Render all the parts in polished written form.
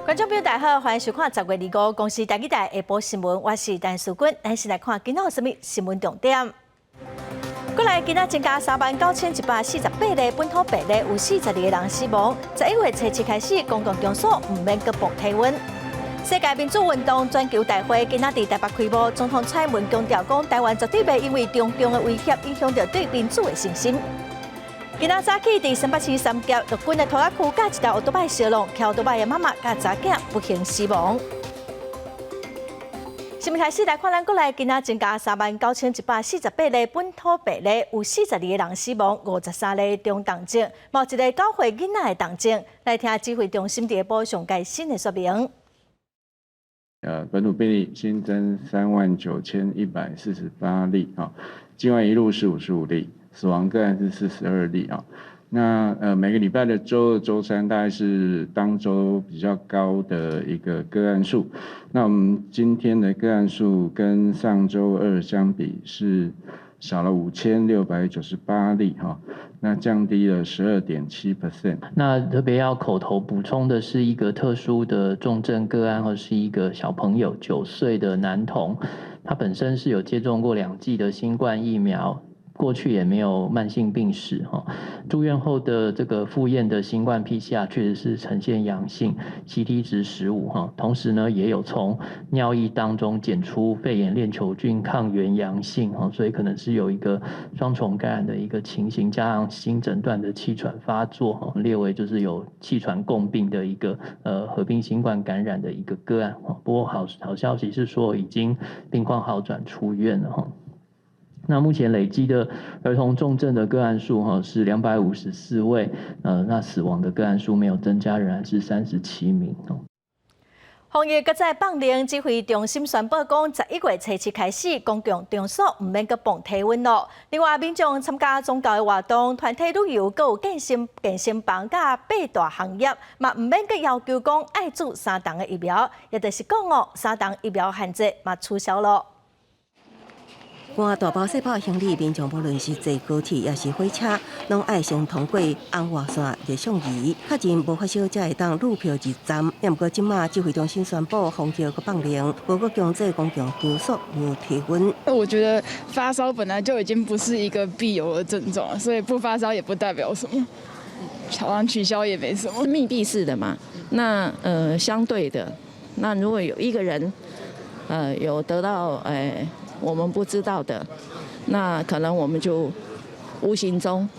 觀眾朋友大家好，歡迎收看10月25公視台語台下晡新聞，我是陳淑君。咱先來看今仔有啥物新聞重點。國內今仔增加39,148例本土病例，有42個人死亡。11月初7開始，公共場所毋免閣磅體溫。世界民主運動全球大會今仔佇台北開幕，總統蔡英文強調講，台灣絕對袂因為中共的威脅影響著對民主的信心。今仔早起佇新北市三峽陸軍的塗鴉區，佮一台歐多擺相挵，騎歐多擺的媽媽佮查囝不幸死亡。新聞開始來看，咱國內今仔增加39,148例本土病例，有42個人死亡，53例中重症，嘛有一个9歲囡仔的重症。來聽指揮中心佇下晡上蓋新的說明。本土病例新增39,148例啊，境外移入是55例，死亡個案是42例啊。那每個禮拜的週二、週三大概是當週比較高的一個個案數。那我們今天的個案數跟上週二相比是少了5698例哈，那降低了12.7%。那特別要口頭補充的是一個特殊的重症個案，或是一個小朋友9歲的男童，他本身是有接種過兩劑的新冠疫苗。過去也沒有慢性病史哈，住院後的這個複驗的新冠 PCR 確實是呈現陽性，CT 值15哈，同時呢也有從尿液當中檢出肺炎鏈球菌抗原陽性哈，所以可能是有一個雙重感染的一個情形，加上新診斷的氣喘發作哈，列為就是有氣喘共病的一個合併新冠感染的一個個案哈。不過好好消息是說已經病況好轉出院了哈。那目前累積的兒童重症的個案數哈是254位，那死亡的個案數沒有增加，仍然是37名哦。防疫閣再放寬，指揮中心宣布講，11月初7開始，公共場所毋免閣磅體溫囉。另外，民眾參加宗教的活動、團體旅遊、閣有健身房佮八大行業，嘛毋免閣要求講愛注三針的疫苗，也就是講哦，三針疫苗限制嘛取消囉。搬大包細包的行李，民眾無論是坐高鐵抑是火車，攏愛先通過紅外線熱像儀，確認無發燒才會當入票入站。毋過這馬指揮中心宣布防疫閣放寬，無閣強制公共場所量體溫。我覺得發燒本來就已經不是一個必有的症狀，所以不發燒也不代表什麼，好像取消也沒什麼。密閉式的嘛，那相對的，那如果有一個人有得到我們不知道的，那可能我們就無形中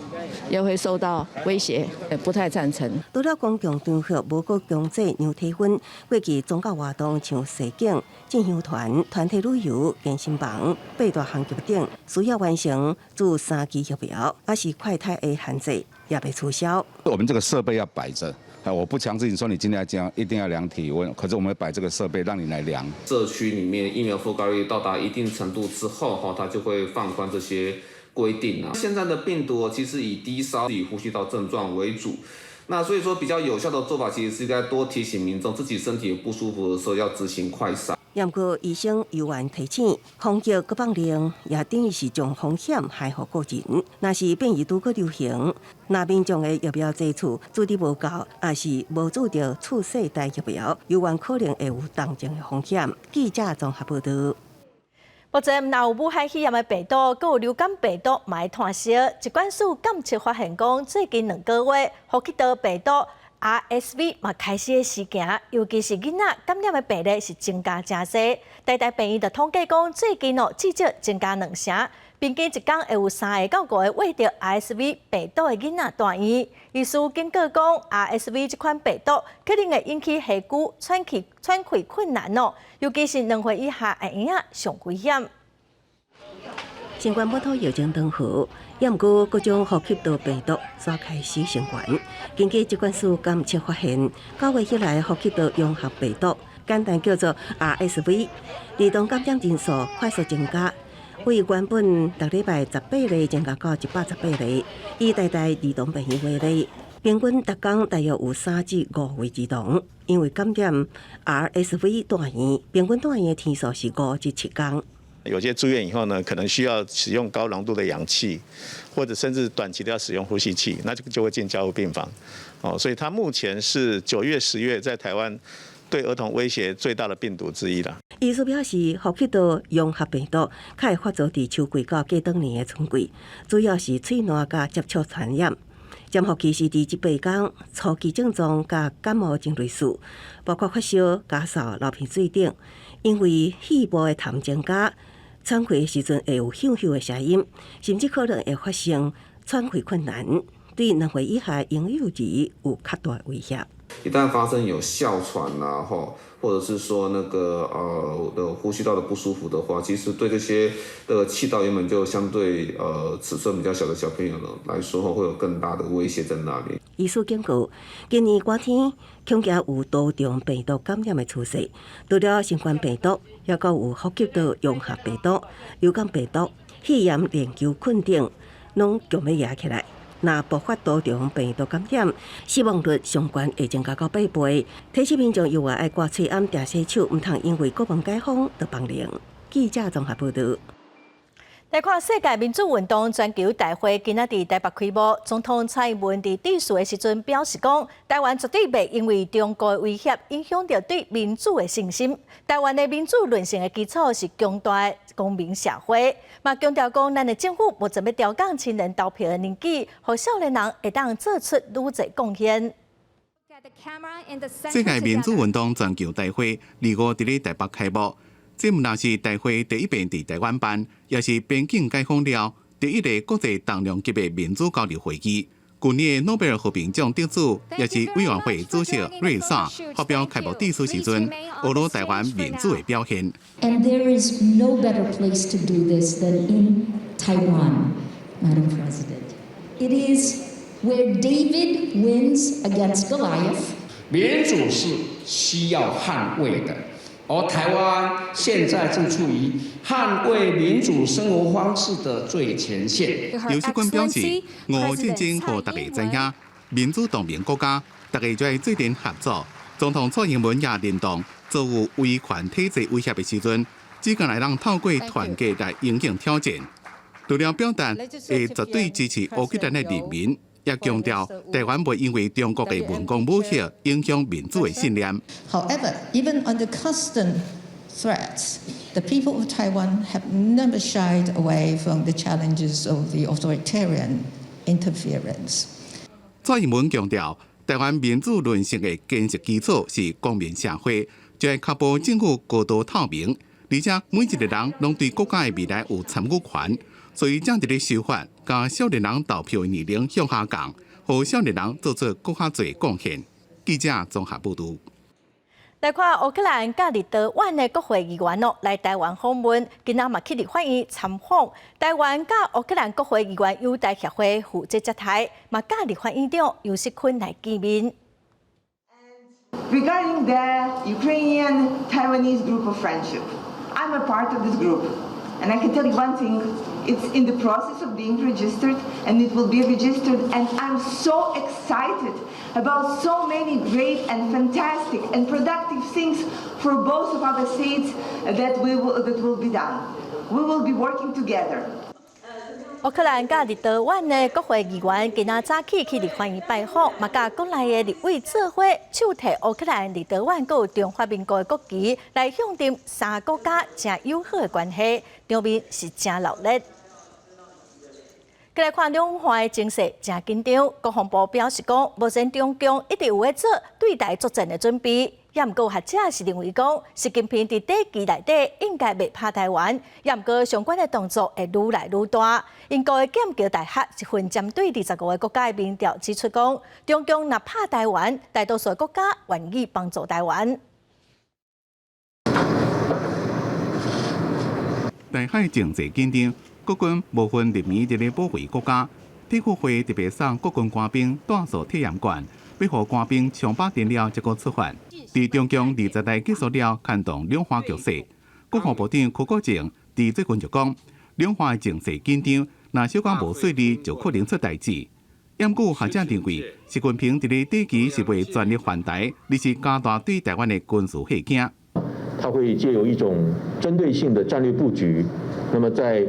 也會受到威脅，不太贊成。除了公共場合無閣強制量體溫，過去宗教活動像踅景、進香團、團體旅遊、健身房、八大行業等，需要完成注三劑疫苗，抑是快篩的限制也欲取消。我們這個設備要擺著。我不強制你說你今天要這樣，一定要量體溫，可是我們會擺這個設備讓你來量。社區裡面疫苗覆蓋率到達一定程度之後，哈，它就會放寬這些規定啊。現在的病毒其實以低燒、以呼吸道症狀為主，那所以說比較有效的做法，其實是應該多提醒民眾自己身體有不舒服的時候要執行快篩。不過醫生猶原提醒，防疫閣放寬，也等於是將風險害予個人。若是變異毒閣流行，若民眾的疫苗劑次注得無夠，抑是無注著次世代疫苗，猶原可能會有重症的風險。記者綜合報道。目前毋但有武漢肺炎的病毒，閣有流感病毒嘛會湠燒。疾管署監測發現講，最近2個月，呼吸道病毒 RSV 嘛開始時行，尤其是囡仔感染的病例是增加誠濟。台大病院就統計講，最近哦至少增加兩成，平均一工會有三個到五個患著 RSV 病毒的囡仔住院。醫師警告講，RSV 這款病毒可能會引起氣拘、喘氣困難哦，尤其是2歲以下的嬰仔上危險。新冠本土疫情當好，也毋過各種呼吸道病毒煞開始升懸。根據疾管署監測發現，9月以來呼吸道融合病毒，簡單叫做 RSV，兒童感染人數快速增加，為原本逐禮拜18例增加到118例。以台大兒童病院為例，平均逐工大約有3至5位兒童因為感染 RSV 住院，平均住院的天數是5至7工。有些住院以後呢，可能需要使用高濃度的氧氣，或者甚至短期的要使用呼吸器，那這個就會進加護病房。哦，所以他目前是9月、10月在台灣對兒童威脅最大的病毒之一啦。醫師表示，呼吸道融合病毒較會發作佇秋季到過冬年的春季，主要是喙瀾佮接觸傳染。潛伏期是佇100天，初期症狀佮感冒真類似，包括發燒、咳嗽、流鼻水等。因為肺部的痰增加，喘氣的時陣會有咻咻的聲音，甚至可能會發生喘氣困難，對2歲以下嬰幼兒有較大威脅。一旦發生有哮喘啊，吼，或者是說那個的呼吸道的不舒服的話，其實對這些的氣道原本就相對尺寸比較小的小朋友呢來說，會有更大的威脅在那裡。醫師警告，今年寒天恐驚有多重病毒感染的趨勢，除了新冠病毒，抑閣有呼吸道融合病毒、流感病毒、肺炎鏈球菌等，攏強欲夯起來。若爆發多重病毒感染，死亡率上懸會增加到8倍。提醒民眾猶原愛掛喙罨、定洗手，毋通因為國門解封就放任。記者綜合報道。來看世界民主運動全球大會今仔佇台北開幕，總統蔡英文佇致辭的時陣表示講，台灣絕對袂因為中國的威脅影響著對民主的信心。台灣的民主論成的基礎是強大的公民社會，嘛強調講，咱的政府目前欲調降青年投票的年紀，予少年人會當做出愈濟貢獻。世界民主運動全球大會25佇咧台北開幕。這毋但是大會第一遍佇台灣辦，也是邊境解封了第一個國際重量級的民主交流會議。舊年的諾貝爾和平獎得主，也是委員會主席瑞薩發表開幕致辭時陣，呵咾台灣民主的表現。 And there is no better place to do this than in Taiwan, Madam President. It is where David wins against Goliath. 民主是需要捍衛的。而台灣現在正處於捍衛民主生活方式的最前線。游錫堃表示，俄烏戰爭予大家知影，民主同盟國家，大家就愛做陣合作。總統蔡英文也認同，遭遇威權體制威脅的時陣，只敢會當透過團結來迎應挑戰。除了表達會絕對支持烏克蘭的人民，也強調台灣袂因為中國的文攻武嚇影響民主的信念。 However, even under constant threats, the people of Taiwan have never shied away from the challenges of the authoritarian interference. 蔡英文強調，台灣民主論成的堅實基礎是公民社會，就愛確保政府高度透明，而且每一個人攏對國家的未來有參與權。所以，正佇咧修法，將少年人投票的年齡向下降，予少年人做出閣較濟貢獻。記者綜合報導。來看烏克蘭佮立陶宛的國會議員哦，來台灣訪問，今仔嘛去立法院參訪。台灣佮烏克蘭國會議員友台協會負責接待，嘛佮立法院長游錫堃來見面。 Regarding the Ukrainian Taiwanese group of friendship, I'm a part of this group, and I can tell you one thing: it's in the process of being registered, and it will be registered. And I'm so excited about so many great and fantastic and productive things for both of our states that will be done. We will be working together. 烏克蘭佮立陶宛的國會議員今仔早起去立法院拜訪，嘛佮國內的立委做伙，手提烏克蘭、立陶宛閣有中華民國的國旗，來象徵三國家誠友好的關係，場面是誠熱鬧。來看兩岸的情勢誠緊張，國防部表示講，目前中共一直有咧做對台作戰的準備。也毋過學者是認為講，習近平佇短期內底應該袂拍台灣，也毋過相關的動作會愈來愈大。英國的劍橋大學一份針對25個國家的民調指出講，中共若拍台灣，大多數國家願意幫助台灣。台海情勢緊張，國軍無分立暝佇咧保衛國家。體育會特別送國軍官兵帶數體驗券，欲予官兵槍靶電了才閣出發。佇中共二十大結束了，牽動兩岸局勢。國防部長柯國正佇最近就講，兩岸情勢緊張，若小可無細膩，就可能出代誌。毋過學者認為，習近平佇咧短期是袂全力犯台，而是加大對台灣的軍事嚇驚。他會借由一種針對性的戰略布局，那麼在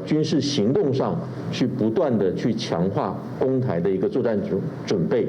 軍事行動上去不斷的去強化攻台的一個作戰準備，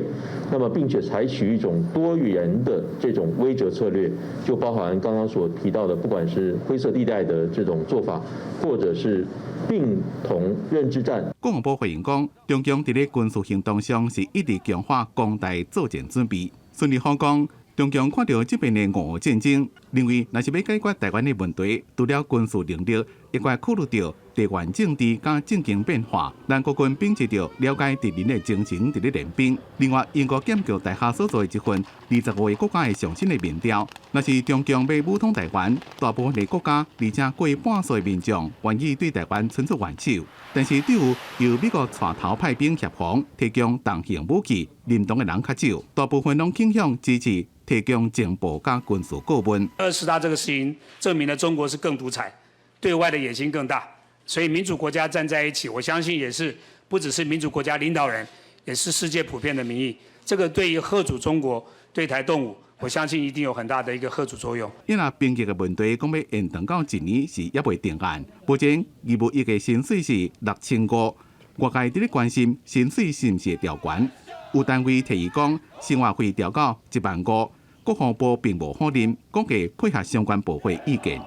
那麼並且採取一種多元的這種威懾策略，就包含剛剛所提到的，不管是灰色地帶的這種做法，或者是病同認知戰。國防部回應講，中共佇咧軍事行動上是一直強化攻台作戰準備。孫立峰講，中共看著這邊的俄烏戰爭，認為若是欲解決台灣的問題，除了軍事能力，亦該考慮著地緣政治佮政經變化。咱國軍秉持著了解敵人的精神，佇咧練兵。另外，英國劍橋大學所做的一份25個國家的上新的民調，若是中共欲武統台灣，大部分的國家，而且過半數的民眾願意對台灣伸出援手。但是，對於由美國帶頭派兵協防，提供重型武器，認同的人較少，大部分攏傾向支持提供情報佮軍事顧問。二十大這個事情證明了中國是更獨裁，對外的野心更大，所以民主國家站在一起，我相信也是不只是民主國家領導人，也是世界普遍的民意。這個對於嚇阻中國對台動武，我相信一定有很大的一個嚇阻作用。因為兵役的問題，講欲延長到一年是猶未定案。目前義務役的薪水是6500，外界佇咧關心薪水是毋是會調懸。有單位提議講，生活費調到1萬5，國防部並無否認，講會配合相關部會意見。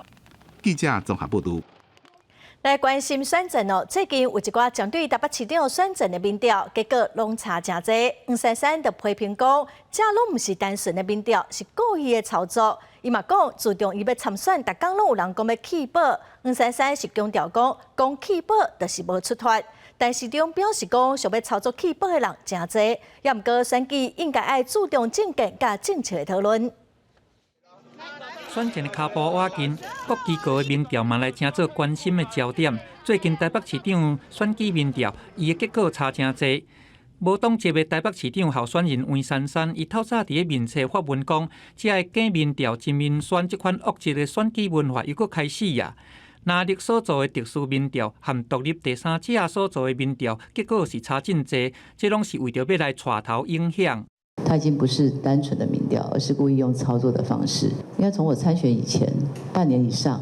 記者綜合報導。來關心選戰哦，最近有一寡針對台北市長選戰的民調，結果攏差誠濟。黃珊珊就批評講，這攏毋是單純的民調，是故意的操作。伊嘛講，自從伊欲參選，逐工攏有人講欲棄保。黃珊珊是強調講，講棄保就是無出脫。但市長表示講，想欲操作棄保的人誠濟，也毋過選舉應該愛注重政見佮政策的討論。選前的跤步倚近，各機構的民調嘛來成做關心的焦點。最近台北市長選舉民調，伊的結果差誠濟。無黨籍的台北市長候選人黃珊珊，伊透早佇咧面冊發文講，這个假民調、真民選這款惡質的選舉文化又閣開始啊！拿力所做的特殊民調和獨立第三者所做的民調，結果是差真濟，這攏是為著欲來帶頭影響。他已經不是單純的民調，而是故意用操作的方式。應該從我參選以前半年以上，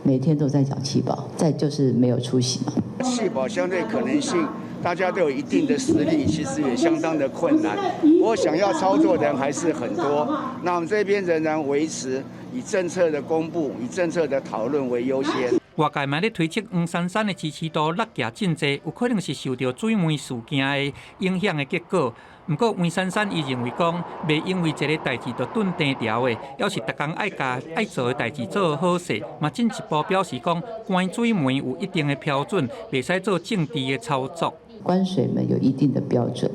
每天都在講棄保，再就是沒有出席嘛。棄保相對可能性，大家都有一定的實力，其實也相當的困難。我想要操作的人還是很多。那我們這邊仍然維持以政策的公布、以政策的討論為優先。外界嘛咧推測黃珊珊的支持度落價真濟，有可能是受著水門事件的影響的結果。毋過黃珊珊伊認為講，袂因為這个代誌就斷定牢的，猶是逐工愛共愛做的代誌做好勢，嘛進一步表示講，關水門有一定的標準，袂使做政治的操作。關水門有一定的標準，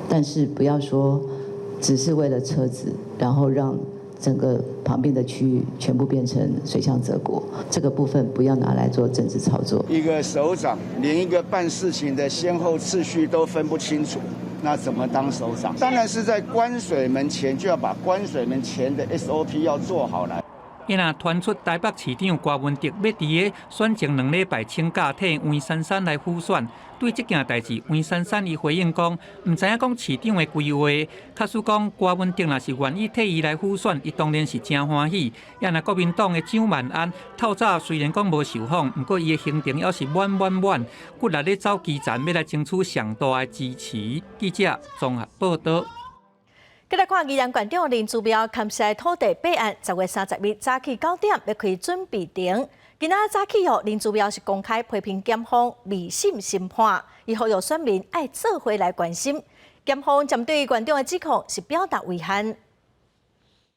但是不要說只是為了車子，然後讓整個旁邊的區域全部變成水鄉澤國，這個部分不要拿來做政治操作。一個首長連一個辦事情的先後次序都分不清楚，那怎麼當首長？當然是在關水門前就要把關水門前的 SOP 要做好來。伊若傳出台北市長柯文哲欲佇咧選前2禮拜請假替黃珊珊來輔選，對這件代誌，黃珊珊伊回應講，毋知影講市長的規劃，假使講柯文哲若是願意替伊來輔選，伊當然是誠歡喜。也若國民黨的蔣萬安透早雖然講無受訪，毋過伊的行程猶是滿滿滿，骨力咧走基層，欲來爭取上大的支持。記者綜合報導。繼來看宜蘭縣長林姿妙勘涉土地弊案，10月30日早起9點欲開準備庭。今仔早起哦，林姿妙是公開批評檢方迷信審判，伊呼籲選民愛做伙來關心。檢方針對縣長的指控是表達遺憾。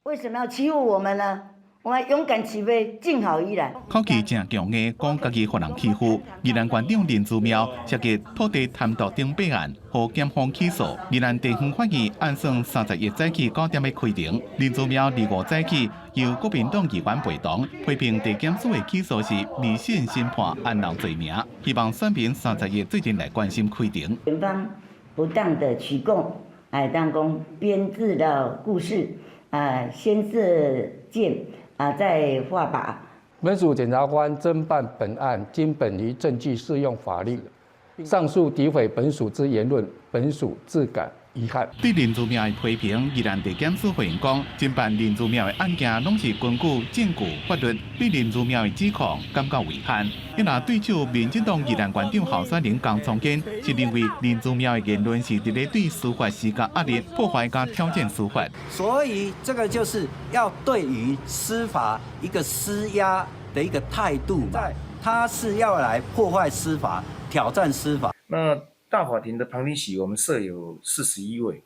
為什麼要欺負我們呢？我們勇敢起飛，盡好宜蘭。口氣誠強硬，講家己予人欺負。宜蘭縣長林姿妙涉及土地貪瀆等弊案，予檢方起訴。宜蘭地方法院按算31早起9點欲開庭。林姿妙25早起由國民黨議員陪同，批評地檢署的起訴是迷信審判，按人罪名，希望選民31做陣來關心開庭。檢方不當的取供，哎，當講編製的故事，啊，先射箭。啊，再畫靶。本署檢察官偵辦本案，均本於證據適用法律。上述詆毀本署之言論，本署自感遺憾。對林姿妙的批評，宜蘭地檢署回應講，偵辦林姿妙的案件攏是根據證據法律，對林姿妙的指控感覺遺憾。伊若對手民進黨宜蘭縣長候選人江聰堅是認為林姿妙的言論是佇咧對司法施加壓力、破壞佮挑戰司法。所以這個就是要對於司法一個施壓的一個態度嘛，他是要來破壞司法、挑戰司法。那大法庭的旁聽席，我們設有41位，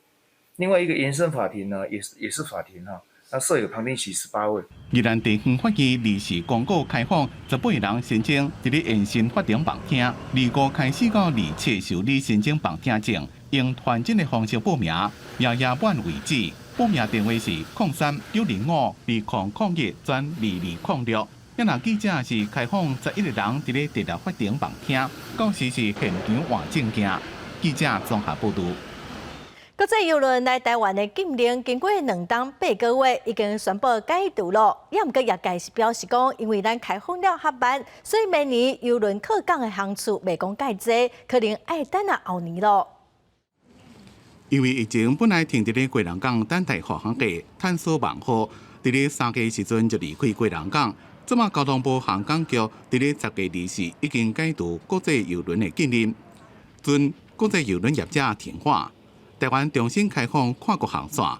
另外一個延伸法庭呢，也是法庭哈，那設有旁聽席18位。宜蘭地方法院臨時公告開放18人申請，佇咧延伸法庭旁聽，25開始到27受理申請旁聽證，用傳真的方式報名，也額滿為止。報名電話是03-905-2001轉2206。若記者是開放11個人佇咧第六法庭旁聽，到時是現場換證件。記者綜合報導。國際郵輪來台灣的禁令經過2冬8個月，已經宣布解除咯。也毋過業界是表示講，因為咱開放了較慢，所以明年郵輪靠港的航次袂講蓋濟，可能愛等到後年咯。因為疫情本來停佇咧基隆港等待護航的探索網號，佇咧3月時陣就離開基隆港。這馬交通部航港局佇咧10月24已經解除國際郵輪的禁令，準國際郵輪業者停火，台灣重新開放跨國航線。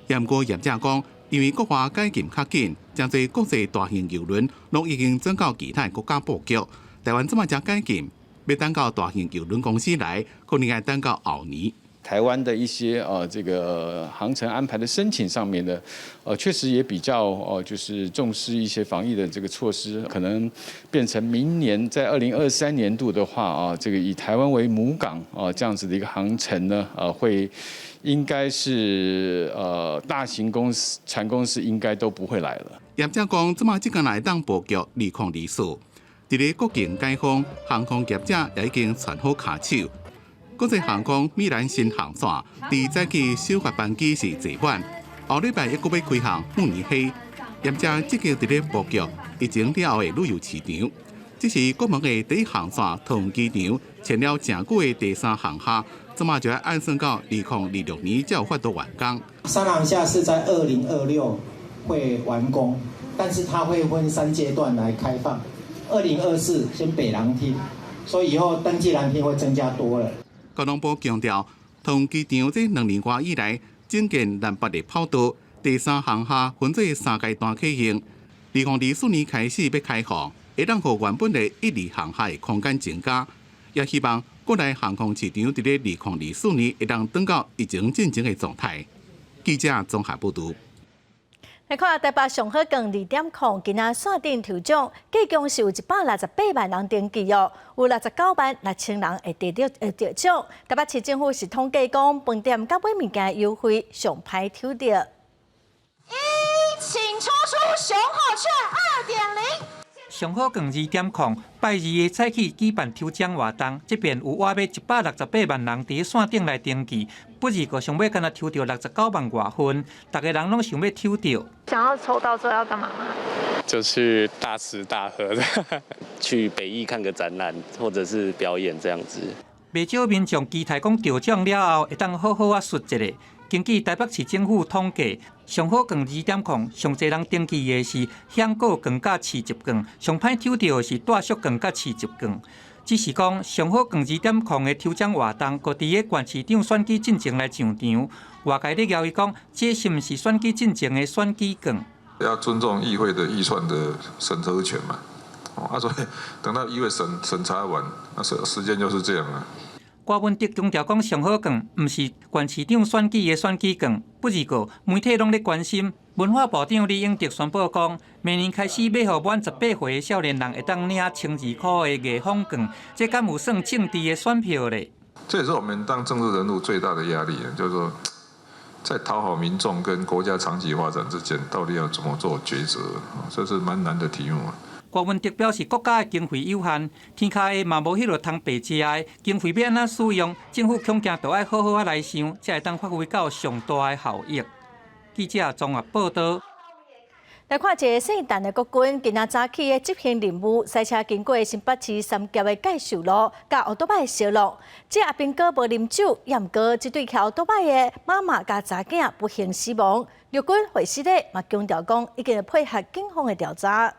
也毋過業者講，因為國外解禁較緊，誠濟國際大型郵輪攏已經轉到其他國家布局。台灣這馬才解禁，欲等到大型郵輪公司來，可能愛等到後年。台灣的一些這個航程安排的申請上面呢，確實也比較就是重視一些防疫的這個措施，可能變成明年在2023年度的話啊，這個以台灣為母港啊這樣子的一個航程呢，會應該是大型公司船公司應該都不會來了。業者講，這馬這個來當布局2024，佇咧國境解封，航空業者也已經傳好跤手。國際航空米蘭新航線，佇早期首發班機是坐滿，後禮拜猶閣欲開航慕尼黑，業者積極佇咧布局疫情了後的旅遊市場。這是國門的第一航線桃園機場，簽了誠久的第三航廈，這馬就欲按算到2026年才有法度完工。三航廈是在2026會完工，但是它會分三階段來開放。2024先北廊廳，所以以後登機廊廳會增加多了。交通部強調，桃園機場這2年外以來，增建南北的跑道，第三航廈分做三階段啟用。2024年開始欲開放，會當予原本的一、二航廈的空間增加，也希望國內航空市場佇咧2024年會當轉到疫情進前的狀態。記者綜合報導。來看台北上好券2.0，今仔線頂抽獎，計共是有168萬人登記哦，有69萬6千人會得獎。台北市政府是統計講，飯店佮買物件優惠上歹抽著。一，請抽出上好券2.0。上好券2.0，拜二的早起舉辦抽獎活動，這遍有倚欲168萬人佇線頂來登記，不二個上尾干焦抽著69萬外份，逐个人攏想欲抽著。想要抽到之後要幹嘛嗎？就去大吃大喝的，去北藝看個展覽或者是表演這樣子。袂少民眾期待講著獎了後會當好好仔窣一下。根據台北市政府統計，上好券2.0，上濟人登記的是享購券佮市集券，上歹抽著的是大俗券佮市集券。只是講上好券2.0的抽獎活動，閣佇咧縣市長選舉進前來上場，外界咧懷疑講，這是毋是選舉進前的選舉券？要尊重議會的預算的審核權嘛？啊，所以等到議會審查完，那時間就是這樣啊。郭文德強調講，上好券毋是縣市長選舉的選舉券，不二過媒體攏咧關心。文化部長李永得宣布講，明年開始欲予滿18歲的少年人會當領12塊的藝坊券，這敢有算政治的選票咧？這也是我們當政治人物最大的壓力，就是說，在討好民眾跟國家長期發展之間，到底要怎麼做抉擇？這是蠻難的題目。郭文德表示，國家的經費有限，天跤下嘛無彼落通白食的，經費欲按怎使用，政府恐驚都愛好好仔來想，才會當發揮到上大的效益。記者綜合報導。來看一个姓陳的國軍，今仔早起的執行任務，駛車經過新北市三峽的介壽路，佮歐多擺相挵。這阿兵哥無啉酒，也毋過這對騎歐多擺的媽媽佮查囝不幸死亡。陸軍會師咧嘛強調講，已經配合警方的調查。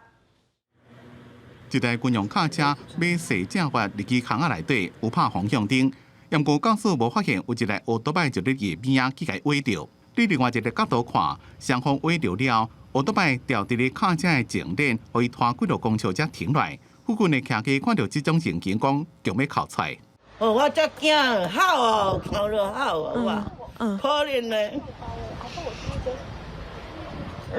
一台軍用卡車欲駛正發入去坑仔內底，有拍方向燈，毋過駕駛無發現有一台歐多擺就佇伊邊仔去共搲著。佇另外一个角度看，雙方搲著了，歐多擺掉佇咧卡車的前輪，予伊拖幾落公尺才停落來。附近的騎機看著這種情形，講強欲哭出來。哦，我才驚，吼哦，看著吼哦，我，可憐嘞。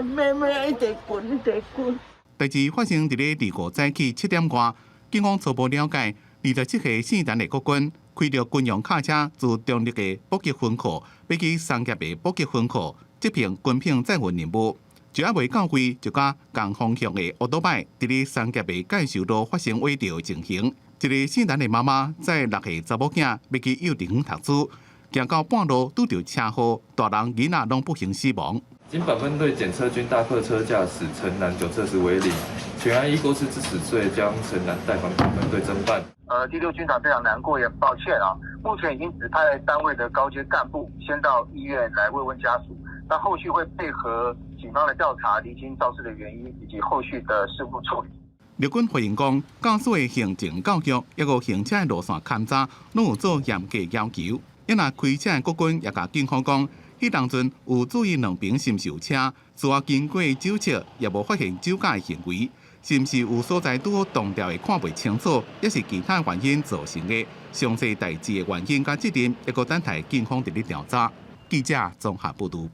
妹妹一直滾，一直滾。代誌發生佇咧25早起7點外，警方初步了解，27歲姓陳的國軍開著軍用卡車自中壢的補給分庫，欲去三峽的補給分庫執行軍品載運任務，就猶未到位，就佮仝方向的歐多擺佇咧三峽的介壽路發生搲著情形。一个姓陳的媽媽載6歲查某囝欲去幼稚園讀書，行到半路拄著車禍，大人囡仔攏不幸死亡。經本分隊檢測軍大客車駕駛陳南酒測值為零，全案依過失致死罪將陳南帶返本分隊偵辦。第六軍團非常難過，也很抱歉啊。目前已經指派單位的高階幹部先到醫院來慰問家屬，那後續會配合警方的調查，釐清肇事的原因以及後續的事故處理。陸軍回應講，駕駛的行前教育，抑閣行車的路線勘查，攏有做嚴格要求。抑若開車的國軍也共警方講，彼當陣有注意兩邊是毋是有車，事後經過酒測，也無發現酒駕的行為，是毋是有所在拄好當掉的看袂清楚，抑是其他原因造成的？詳細代誌的原因佮責任，抑閣等待警方佇咧調查。記者綜合報導。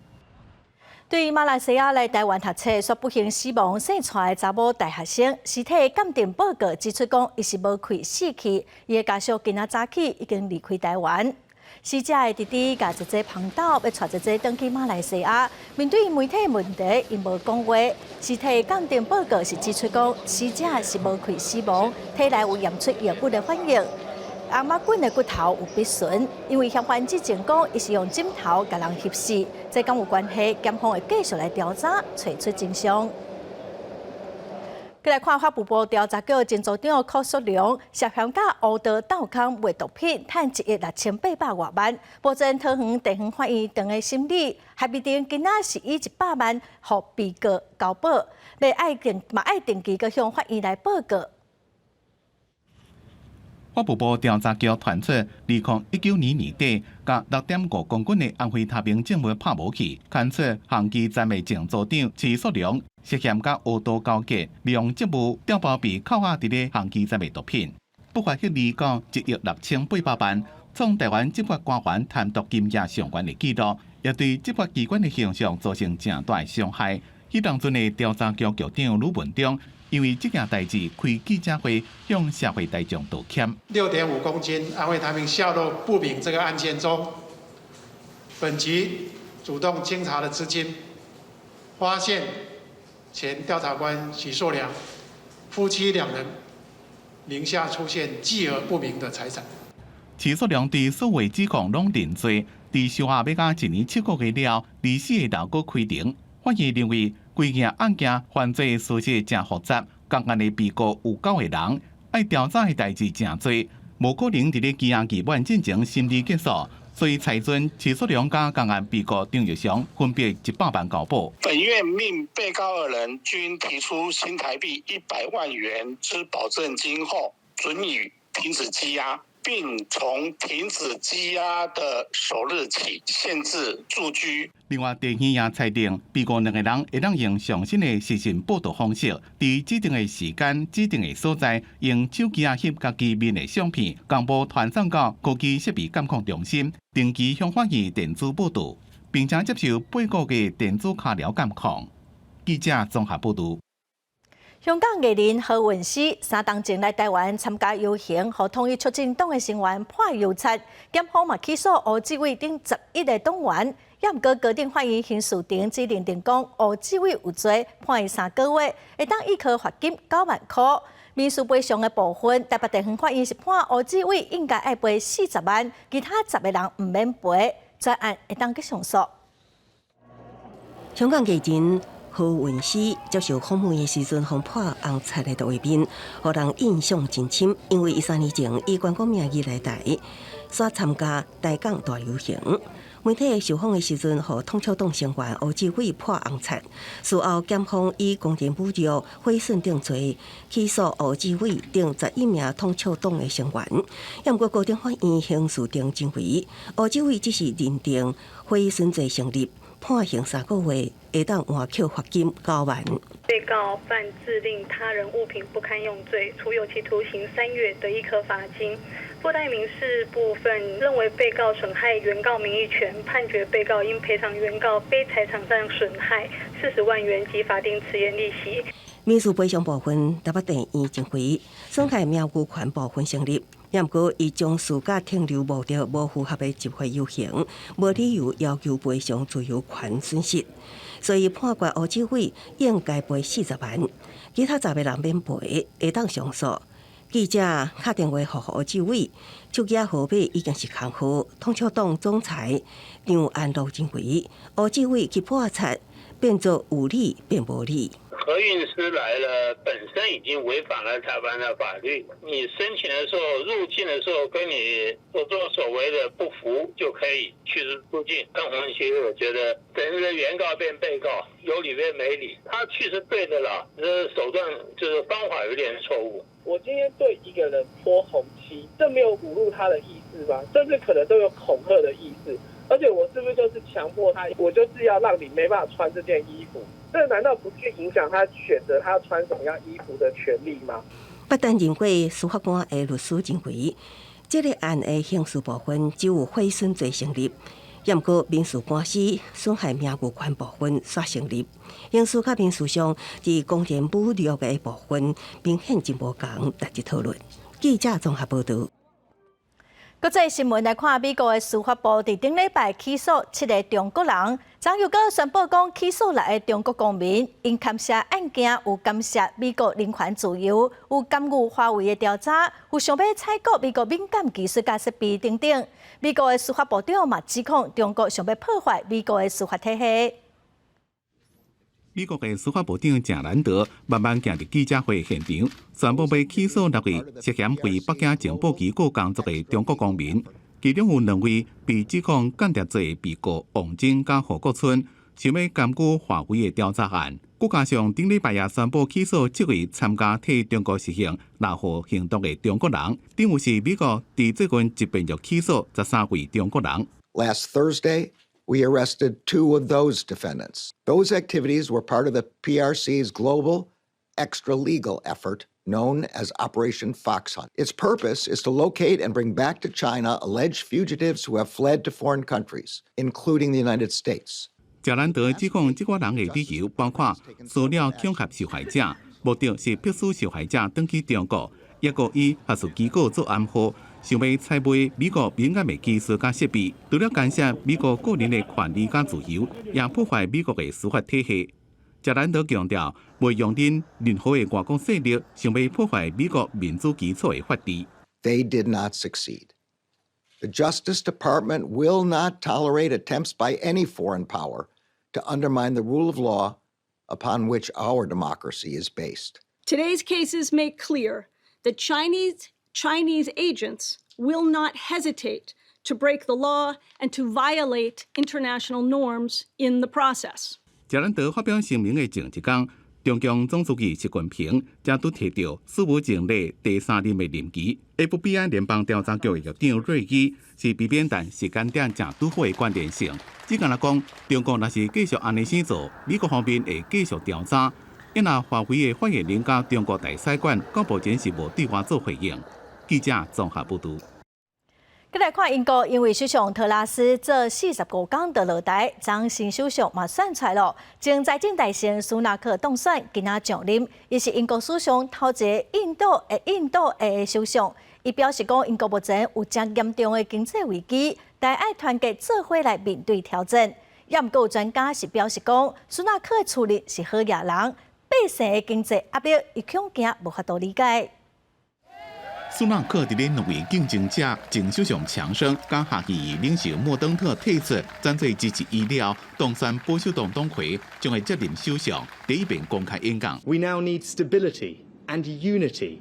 對於馬來西亞來台灣讀冊，煞不幸死亡姓蔡的查某大學生，屍體鑑定報告指出講，伊是無氣死去，伊的家屬今仔早起已經離開台灣。死者的弟弟共姐姐旁兜，欲帶姐姐轉去馬來西亞。面對媒體問題，𪜶無講話。屍體鑑定報告是指出講，死者是無氣死亡，體內有驗出藥物的反應。頷仔頸的骨頭有篦損，因為嫌犯指證講，伊是用枕頭共人翕死，這敢有關係？檢方會繼續來調查，揣出真相。閣來看法務部調查局前組長柯淑良涉嫌佮烏道鬥空賣毒品，趁1億6800外萬。目前桃園地方法院正咧審理，合議庭今仔是以100萬予被告交保，欲愛定嘛愛定期閣向法院來報告。法務部調查局傳出，2019年年底，共6.5公斤的安非他命證物拍無去，牽出航機站的前組長徐淑良涉嫌佮黑道勾結，利用職務調包被扣押佇咧航機站的毒品，不法獲利到1億6800萬，創台灣執法官員貪瀆金額上懸的紀錄，也對執法機關的形象造成誠大傷害。彼當陣的調查局局長呂文中，因為這件代誌開記者會向社會大眾道歉。 6.5公斤安非他命下落不明這個案件中，本局主動清查的資金，發現前調查官許碩良夫妻兩人名下出現巨額不明的財產。徐碩良對所有指控攏認罪，佇收押欲到1年7個月了，24日閣開庭。法院認為，規件案件犯罪事實誠複雜，仝案的被告有九個人，愛調查的代誌誠濟，無可能佇咧羈押期滿進前審理結束，所以裁准徐淑良佮仝案被告張玉祥分別100萬交保。本院命被告二人均提出新台幣100萬元之保證金後，准予停止羈押，並從停止羈押的首日起限制住居。另外，地院也裁定，被告兩個人會當用上新的視訊報到方式，佇指定的時間、指定的所在，用手機仔翕家己面的相片，同步傳送到科技設備監控中心，定期向法院電子報到，並且接受被告的電子腳鐐監控。記者綜合報導。香港藝人何韻詩三冬前來台灣參加遊行，予統一促進黨的成員潑油漆，檢方嘛起訴胡志偉等11個黨員，也毋過高等法院刑事庭只認定講胡志偉有罪，判伊3個月，會當依科罰金9萬箍。民事賠償的部分，台北地方法院是判胡志偉應該愛賠40萬，其他10個人毋免賠，專案會當閣上訴。香港藝人。何韻詩接受訪問的時陣，予潑紅漆的畫面，予人印象真深。因為伊3年前以觀光名義來台，煞參加台港大遊行。媒體受訪的時陣，予統促黨成員胡志偉潑紅漆。事後檢方以公然侮辱、毀損等罪起訴胡志偉等11名統促黨的成員。毋過高等法院刑事庭認為，胡志偉只是認定毀損罪成立，判刑3個月，會當緩扣罰金9萬。被告犯致令他人物品不堪用罪，處有期徒刑3月，得易科罰金。附帶民事部分認為被告損害原告名譽權，判決被告應賠償原告非財產上損害40萬元及法定遲延利息。民事賠償部分，台北地院認為損害名譽權部分成立，毋過伊將事假停留目的無符合的集會遊行，無理由要求賠償自由權損失，所以判決胡志偉應該賠40萬，其他10個人免賠，會當上訴。記者敲電話予胡志偉，手機號碼已經是空號。統促黨總裁張安樂認為，胡志偉去潑漆，變做有理變無理。何韻詩來了，本身已經違反了台灣的法律。你申請的時候、入境的時候，跟你所作所為的不符，就可以驅逐出境。噴紅漆，我覺得等於原告變被告，有理變沒理。他去是對的了，這手段就是方法有點錯誤。我今天對一個人潑紅漆，這沒有侮辱他的意思嗎？甚至可能都有恐嚇的意思。而且我是不是就是強迫他？我就是要讓你沒辦法穿這件衣服。這難道不去影響他選擇他穿什麼樣衣服的權利嗎？不但認為司法官的律師認為，這個案的刑事部分只有毀損罪成立，毋過民事官司損害名譽權部分煞成立。刑事佮民事上，佇公然侮辱的部分明顯真無仝，值得討論。記者綜合報導。國際新聞來看，美國的司法部佇頂禮拜起訴七个中國人，昨又閣宣布講起訴六个中國公民，𪜶牽涉案件有干涉美國人權自由，有干預華為的調查，有想欲採購美國敏感技術佮設備等等。美國的司法部長嘛指控中國想欲破壞美國的司法體系。美國的司法部長鄭蘭德慢慢行佇記者會現場，宣布欲起訴六位涉嫌為北京情報機構工作的中國公民，其中有兩位被指控間諜罪被告王晶佮何國春，想欲干預華為的調查案。閣加上頂禮拜也宣布起訴七位參加替中國實行獵戶行動的中國人，等於是美國佇最近一遍就起訴13位中國人。 Last Thursday, we arrested two of those defendants. Those activities were part of the PRC's global extra-legal effort known as Operation Fox Hunt. Its purpose is to locate and bring back to China alleged fugitives who have fled to foreign countries, including the United States. 謝蘭德指控這寡人的理由包括騷擾恐嚇受害者，目的是迫使受害者轉去中國，抑閣以學術機構做暗號，想欲採買美國敏感的技術佮設備，除了干涉美國個人的權利佮自由，也破壞美國的司法體系。謝蘭德強調，袂容忍任何的外國勢力想欲破壞美國民主基礎的法治。 They did not succeed. The Justice Department will not tolerate attempts by any foreign power to undermine the rule of law upon which our democracy is based. Today's cases make clear that Chinese agents will not hesitate to break the law and to violate international norms in the process. 謝蘭德發表聲明的前一工，中共總書記習近平才拄提著史無前例第三任的任期。FBI 聯邦調查局的局長瑞基是避免但時間點誠拄好的關聯性。只干焦講，中國若是繼續按呢生做，美國方面會繼續調查。因為華為的發言人佮中國大使館，到目前是無對外做回應。記者綜合報導。閣來看英國，因為首相特拉斯做45工就落台，昨新首相嘛選出來囉。前財政大臣蘇納克當選，今仔上任，伊是英國史上頭一个印度裔首相。伊表示講，英國目前有誠嚴重的經濟危機，但愛團結做伙來面對挑戰。也毋過有專家是表示講，蘇納克的處理是好野人，百姓的經濟壓力，伊恐驚無法度理解。蘇納克佇咧兩位競爭者前首相強生佮下議院領袖莫登特退出，轉做支持伊了，當選保守黨黨魁，將會接任首相，第一遍公開演講。 We now need stability and unity,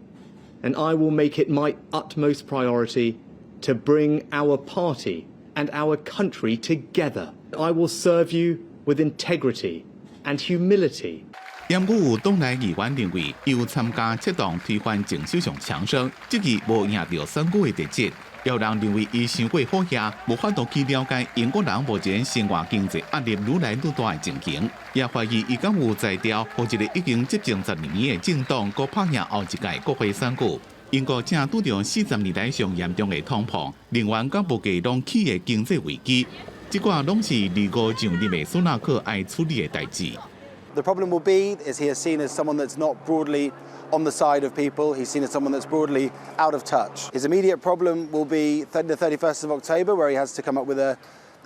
and I will make it my utmost priority to bring our party and our country together. I will serve you with integrity and humility. 毋過有黨內議員認為，伊有參加策動推翻前首相強生，這個無贏著選舉的特質。有人認為伊傷過好額，無法度去了解英國人目前生活經濟壓力愈來愈大的情形，也懷疑伊敢有才調，予一個已經執政12年的政黨，閣拍贏後一屆國會選舉。英國正拄著40年來上嚴重的通膨，能源佮物價攏起的經濟危機，這寡攏是二五上任的蘇納克愛處理的代誌。 The problem will be is he is seen as someone that's not broadly on the side of people. He's seen as someone that's broadly out of touch. His immediate problem will be the 31st of October, where he has to come up with a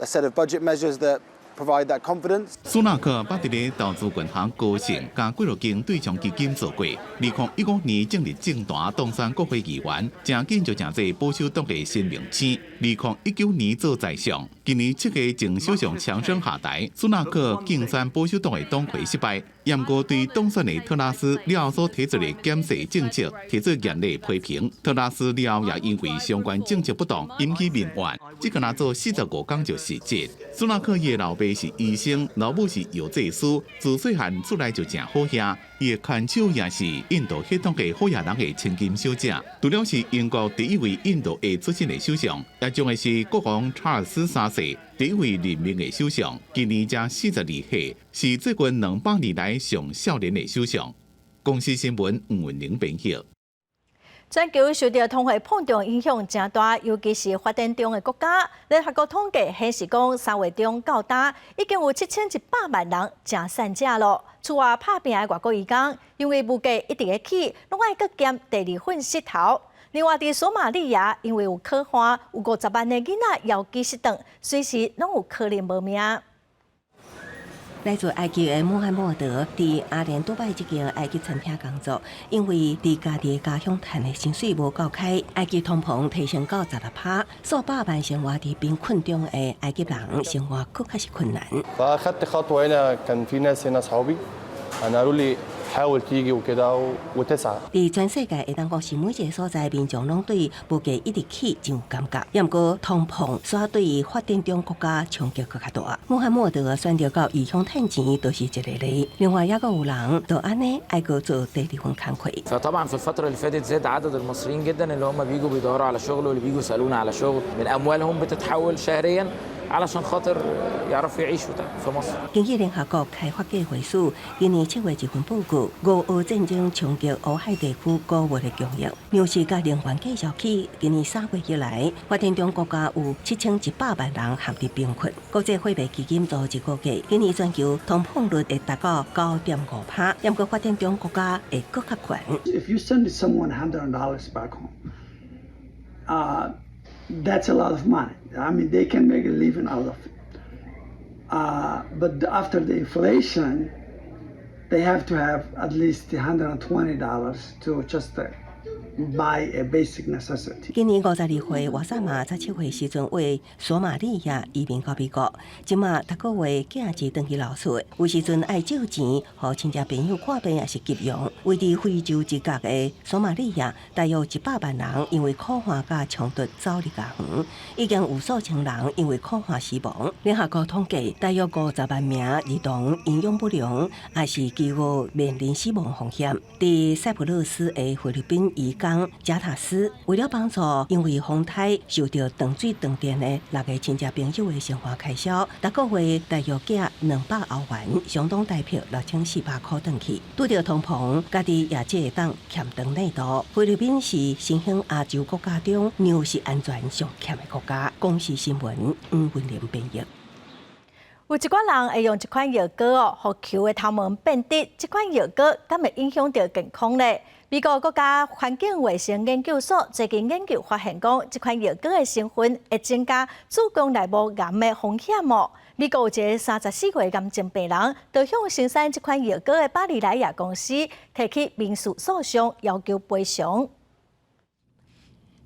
set of budget measures that provide that confidence. 蘇納克捌佇咧投資銀行高盛佮幾落間對沖基金做過，2015年進入政壇當選國會議員，誠緊就成做保守黨的新明星。2019年做財相，今年7月前首相強生下台，蘇納克競選保守黨的黨魁失敗，毋過對當選的特拉斯了後所提出的減稅政策提出嚴厲批評。特拉斯了後也因為相關政策不當引起民怨，這個若做45工就辭職。蘇納克伊的老爸是醫生，老母是藥劑師，自細漢出來就誠好額，伊的牽手也是印度血統的好額人的千金小姐。除了是英國第一位印度裔出身的首相，也將會是國王查爾斯三世第一位任命的首相。今年才42歲，是最近200年來上少年的首相。公視新聞吳文玲編譯。全球受著通貨膨脹影響誠大，尤其是發展中的國家。聯合國統計顯示講，3月中到今已經有7100萬人誠散食囉。厝外拍拚的外國移工，因為物價一直咧起，攏愛閣兼第二份穡頭。另外，佇索馬利亞，因為有苦旱，有50萬个囡仔枵飢失頓，隨時攏有可能無命。來自埃及的穆罕默德佇阿聯杜拜這間埃及餐廳工作，因為佇家己的家鄉賺的薪水無夠開，埃及通膨提升到16趴，數百萬生活佇貧困中的埃及人生活閣較是困難。 فأخدت خطوة هنا كان في ناس هنا أصحابي أنا قالوا لي حاول تيجي وكده وتسعى。佇全世界會當講是每一个所在，民眾攏對物價一直起真有感覺。毋過通膨煞對發展中國家衝擊閣較大。穆罕默德選擇到異鄉趁錢，就是一个例。另外，猶閣有人就按呢愛閣做第二份工課。 فطبعا في الفترة اللي فاتت زاد عدد المصريين جدا اللي هم بيجوا بيدوروا على شغل واللي بيجوا يسألونا على شغل من أموالهم بتتحول شهريا علشان خاطر يعرفوا يعيشوا في مصر。根據聯合國開發計劃署今年7月一份報告，烏俄戰爭衝擊烏海地區穀物的供應，糧食佮能源繼續起。今年3月以來，發展中國家有7100萬人陷佇貧困。國際貨幣基金組織估計，今年全球通膨率會達到9.5趴，毋過發展中國家會閣較懸。 If you send someone $100 back home, that's a lot of money. I mean, they can make a living out of it. But after the inflation, they have to have at least $120 to just buy a basic necessity. 今年52歲，瓦薩馬17歲時陣為索馬利亞移民到美國，這馬逐個月寄錢轉去老厝，有時陣愛借錢予親戚朋友看病，抑是急用。位佇非洲之角的索馬利亞，大約100萬人因為苦旱佮衝突走離家園，已經有數千人因為苦旱死亡。聯合國統計，大約50萬名兒童營養不良，抑是飢餓面臨死亡風險。佇塞浦路斯的菲律賓移工賈塔斯，為了幫助因為風颱受著斷水斷電的六个親戚朋友的生活開銷，逐個月大約寄200歐元，相當台幣6400箍轉去。拄著通膨，家己也只會當欠長內度。菲律賓是新興亞洲國家中糧食安全上欠的國家。公視新聞吳文玲編譯。有一寡人會用這款藥膏哦，予球的頭毛變直。這款藥膏敢會影響著健康咧？美國國家環境衛生研究所最近研究發現，講這款藥膏的成分會增加子宮內膜癌的風險哦。美國有一个34歲癌症病人，就向生產這款藥膏的巴黎萊雅公司提起民事訴訟，要求賠償。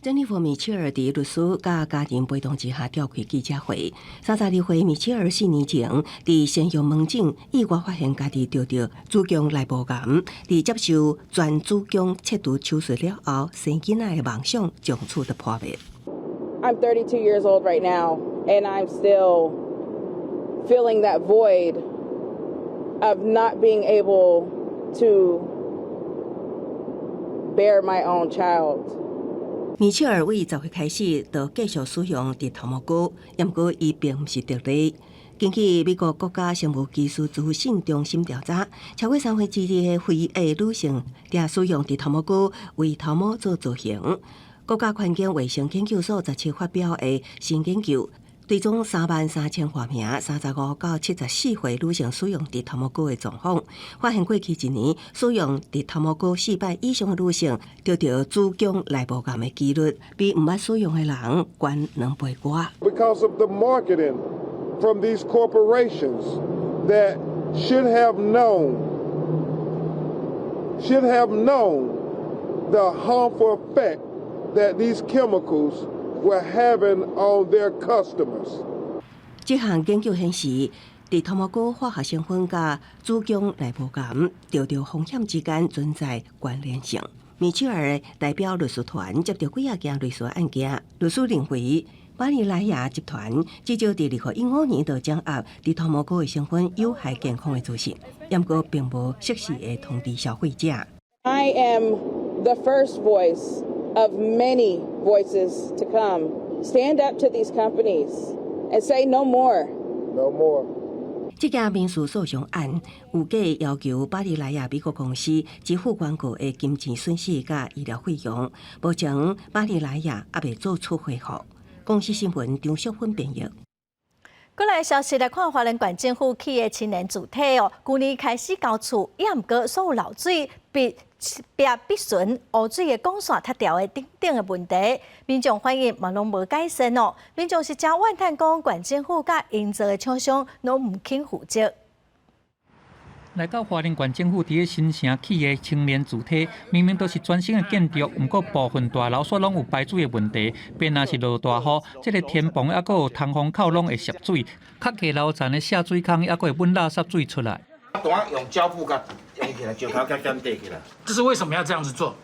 珍妮佛·米切爾佇律師佮家人陪同之下召開記者會。32歲米切爾4年前佇仙藥門診意外發現家己著著子宮內膜癌，佇接受全子宮切除手術了後，生囡仔的夢想從此就破滅。 I'm 32 years old right now, and I'm still feeling that void of not being able to bear my own child. 米切爾為10歲開始就繼續使用直頭毛膏，毋過伊並毋是得利。根據美國國家生物技術資訊中心調查，超過三分之二的非裔女性佇使用直頭毛膏為頭毛做造型。國家環境衛生研究所17發表的新研究，追蹤33,000外名35到74歲女性使用直頭毛膏的狀況，發現過去一年使用直頭毛膏四擺以上的女性，著著子宮內膜癌的幾率，比毋捌使用的人懸兩倍外。 Because of the marketing from these corporations that should have known the harmful effect that these chemicals were having on their customers. 這項研究顯示，直頭毛膏化學成分佮子宮內膜癌著著風險之間存在關聯性。米切爾代表律師團接著幾仔件類似案件，律師認為，巴尼萊亞集團至少佇2015年就掌握直頭毛膏的成分有害健康的資訊，毋過並無適時的通知消費者。 I am the first voice of many voices to come. Stand up to these companies and say no more. No more. 這件民事訴訟案預計要求巴黎萊亞美國公司支付原告的金錢損失佮醫療費用。目前巴黎萊亞猶未做出回覆。公視新聞張淑芬編譯。過來消息來看，花蓮縣政府起的青年住宅哦，舊年開始交厝，也毋過所有漏水、壁壁必損、污水的管線塌掉的等等的問題，民眾反映嘛攏無改善哦。民眾是真怨嘆講，縣政府佮營造的廠商攏毋肯負責。來到花蓮縣政府佇咧新城起的青年住宅，明明都是全新的建築，毋過部分大樓煞攏有排水的問題。變若是落大雨，這个天棚猶閣有通風口攏會滲水，較低樓層的下水孔猶閣會噴垃圾水出來。用膠布共用起來，石頭共粘起來。這是為什麼要這樣子做？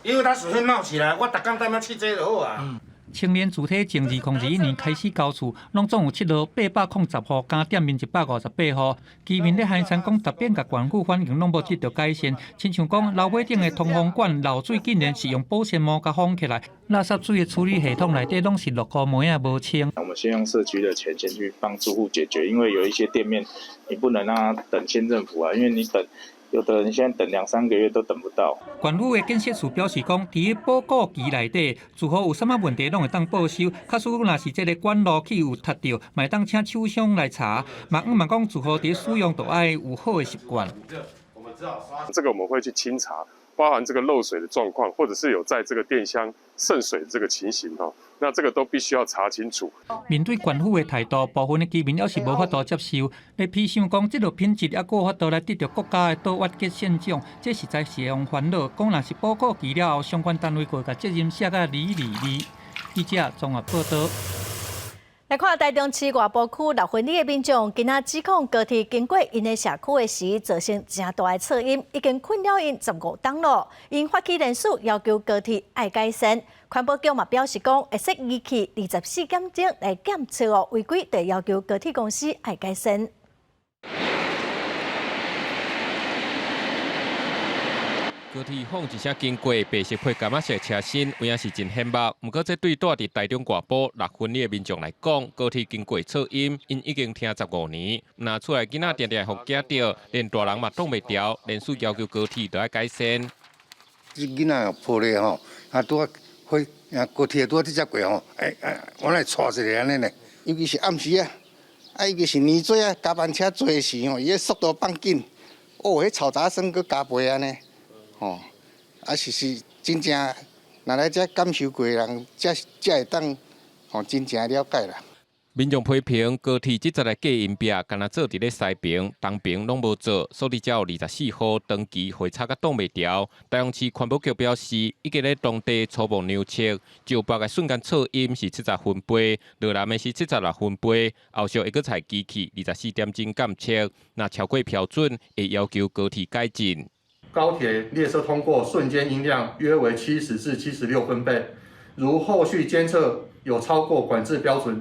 因為它水會冒起來，我逐工踮遐試這就好啊。青年住宅從2021年開始交厝，攏總有七落810戶，加店面158戶。居民咧寒暄講，逐遍共縣府反映攏無得著改善，親像講樓尾頂的通風管漏水，竟然是用保鮮膜共封起來，垃圾水的處理系統內底攏是落雨糜仔無清。我們先用社區的錢先去幫住戶解決，因為有一些店面你不能讓他等縣政府啊，因為你等。有的人現在等兩三個月都等不到。縣府的建設處表示講，佇保固期內底，住戶有啥物問題攏會當報修。假使若是這个管路去有塌著，嘛會當請廠商來查。嘛毋嘛講，住戶佇使用都愛有好的習慣。這個我們會去清查，包含這個漏水的狀況，或者是有在這個電箱滲水的這個情形哈，那這個都必須要查清楚。面對縣府的態度，部分的居民猶是無法度接受。咧批想講，這個品質猶閣有法度來得著國家的倒挖決勝獎，這實在是會予煩惱。講若是保固期了後，相關單位閣會共責任寫甲離離離。記者綜合報道。來看台中市外埔區六分里的民眾，今仔指控高鐵經過𪜶的社區的時，造成誠大的噪音，已經困擾𪜶15冬囉。𪜶發起連署要求高鐵愛改善。環保局嘛表示講，會設儀器24點鐘來檢測哦，違規就要求高鐵公司愛改善。高鐵轟一聲經過，白色配柑仔色車身，有影是真顯目。毋過，這對住佇台中外埔六分里的民眾來講，高鐵經過噪音，𪜶已經聽15年。若厝內囡仔定定會予驚著，連大人嘛擋袂牢，連署要求高鐵著愛改善。這囡仔抱咧吼，啊拄仔火啊高鐵拄仔這隻過吼，欸欸，我來帶一个按呢呢，尤其是暗時啊，啊尤其是年底啊，加班車濟時吼，伊个速度放緊，哦，彼嘈雜聲閣加倍按呢。吼，啊是是真正，若來遮感受過的人，才才會當吼真正了解啦。民眾批評高鐵這節的隔音壁，敢若做佇咧西爿、東爿攏無做，所以才有24號長期火吵甲擋袂牢。台中市環保局表示，已經咧當地初步量測，石北的瞬間噪音是70分貝，羅南的是76分貝，後續會閣採機器24點鐘監測，若超過標準，會要求高鐵改進。高鐵列車通過瞬間音量約為70至76分貝，如後續監測有超過管制標準，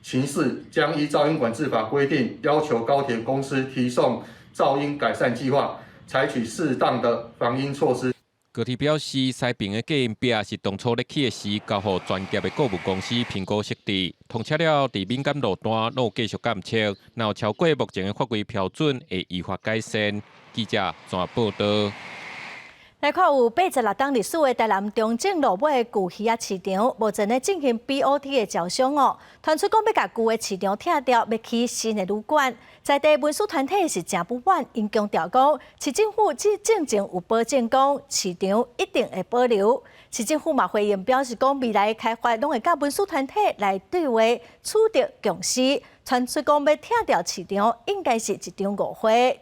情勢將依噪音管制法規定，要求高鐵公司提送噪音改善計劃，採取適當的防音措施。高鐵表示，西爿的隔音壁是當初咧起的時交予專業的顧問公司評估設置，通車了後佇敏感路段攏有繼續監測，若有超過目前的法規標準，會依法改善。記者綜合報導。來看有86冬歷史的台南中正路尾舊魚仔市場，目前咧進行 BOT 的招商哦。傳出講欲共舊的市場拆掉，欲起新的旅館。在地文史團體是誠不滿，𪜶強調講，市政府這進前有保證講，市場一定會保留。市政府嘛回應表示講，未來開發攏會佮文史團體來對話，取得共識。傳出講欲拆掉市場，應該是一場誤會。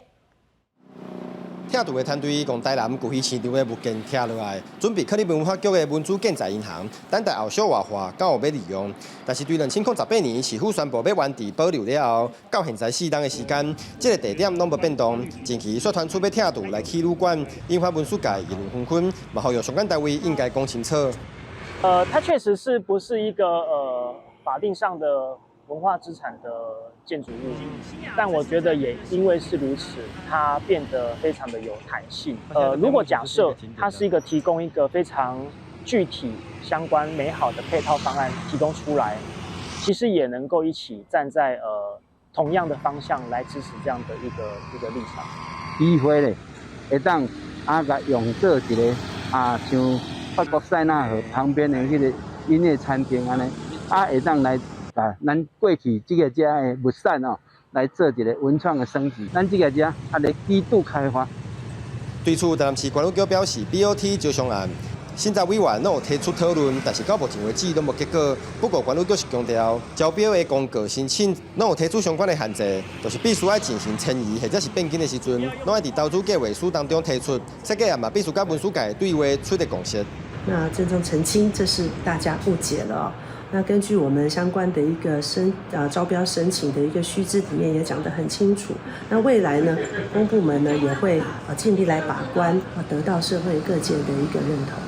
拆除的團隊共台南舊魚市場的物件拆落來，準備囥佇文化局的文資建材銀行，等待後續活化，敢有欲利用。但是對2018年市府宣布欲原地保留了後，到現在4冬的時間，這个地點攏無變動。近期煞傳出欲拆除來起旅館，引發文史界議論紛紛，嘛呼籲相關單位應該講清楚。它確實是不是一個法定上的文化資產的建築物，但我覺得也因為是如此，它變得非常的有彈性。如果假設它是一個提供一個非常具體相關美好的配套方案提供出來，其實也能夠一起站在同樣的方向來支持這樣的一個立場。機會咧，會當啊共用做一个啊，像法國塞納河旁邊的彼个音樂餐廳按呢，啊會當來共咱過去這个遮的物產哦，來做一个文創的升級。咱這个遮啊咧低度開發。對此，台南市管理局表示，BOT 招商案，審查委員攏有提出討論，但是到目前為止攏無結果。不過管理局是強調，招標的公告申請攏有提出相關的限制，就是必須愛進行遷移或者是變更的時陣，攏愛佇投資計劃書當中提出，設計案嘛必須佮文史界對話取得共識。那鄭重澄清，這是大家誤解了。那根據我們相關的一個招標申請的一個須知裡面也講得很清楚。那未來呢，公部門呢也會盡力來把關，得到社會各界的一個認同。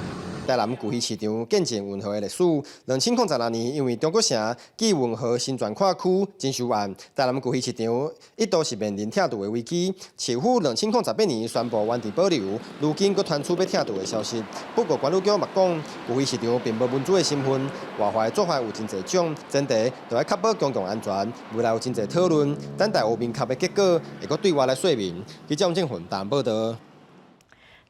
台南舊魚市場見證運河的歷史。2016年，因為中國城暨運河新轉跨區徵收案，台南舊魚市場一度是面臨拆除的危機。市府2018年宣布原地保留，如今閣傳出欲拆除的消息。不過管理局嘛講，舊魚市場並無文資的身份，活化的做法有真濟種，前提就愛確保公共安全。未來有真濟討論，等待有明確的結果，會閣對外來說明。記者王正雲台報導。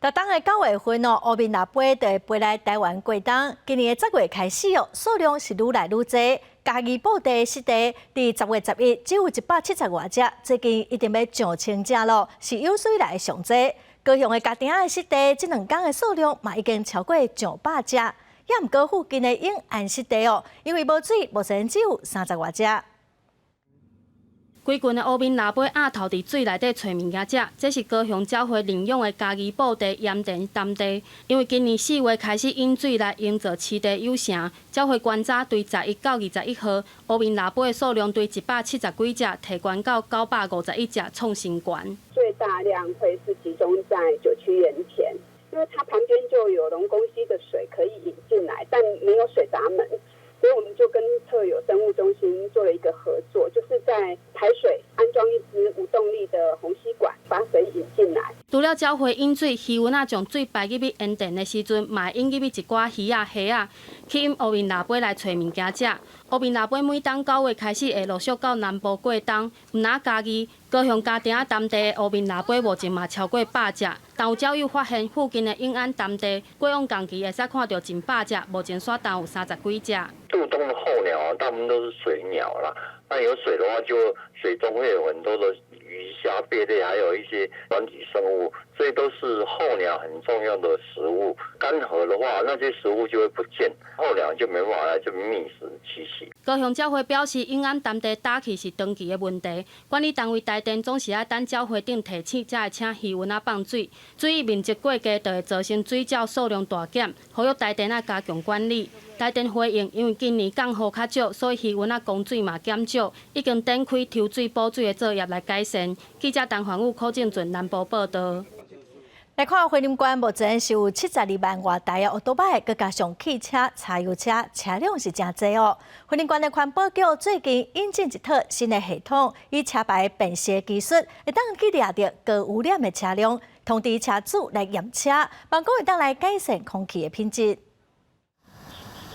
逐冬的9月份哦，烏面蜊飛就會飛來台灣過冬。今年的10月開始哦，數量是愈來愈濟。嘉義埔地濕地，佇10月11只有170外隻，最近一定欲上千隻囉，是有史以來上濟。高雄的家庭仔的濕地，這兩工的數量嘛已經超過上百隻。也毋過附近的永安濕地哦，因為無水，目前只有30外隻。規群的烏面蜊飛鴨頭佇水內底揣物件食，這是高雄鳥會認養的嘉義埔地鹽田潭地。因為今年4月開始引水來營造濕地友城，鳥會觀察對11到21號烏面蜊飛的數量對170幾隻提懸到951隻，創新高。最大量會是集中在九曲鹽田，因為它旁邊就有龍宮溪的水可以引進來，但沒有水閘門。所以我們就跟特有生物中心做了一個合作，就是在排水安裝一支無動力的虹吸管，把水引進來。除了鳥會引水，魚塭仔將水排入去鹽田的時陣，嘛會引入去一寡魚仔、蝦仔，吸引烏面蜊飛來揣物件食。烏面蜊飛每冬9月開始會陸續到南部過冬，毋但嘉義、高雄家埕仔潭地的烏面蜊飛目前嘛超過百隻。但有鳥友發現附近的永安潭地，過往仝期會使看著近百隻，目前煞焦有30幾隻。渡冬的候鳥大部分都是水鳥啦。那有水的話，就水中會有很多的魚蝦貝類，還有一些軟體生物。這都是候鳥很重要的食物。乾涸的話，那些食物就會不見，候鳥就沒辦法來這邊覓食棲息。高雄鳥會表示，永安當地打氣是長期的問題，管理單位台電總是愛等鳥會長提醒，才會請魚塭仔放水。水域面積過低，就會造成水鳥數量大減，呼籲台電愛加強管理。台電回應，因為今年降雨較少，所以魚塭仔供水嘛減少，已經展開抽水補水的作業來改善。記者陳環武、柯正俊南部報道。來看花蓮縣目前是有72萬外台的歐多擺，閣加上汽車、柴油車車輛是誠濟哦。花蓮縣的環保局最近引進一套新的系統，以車牌辨識技術，會當去掠著高污染的車輛，通知車主來驗車，幫講會當來改善空氣的品質。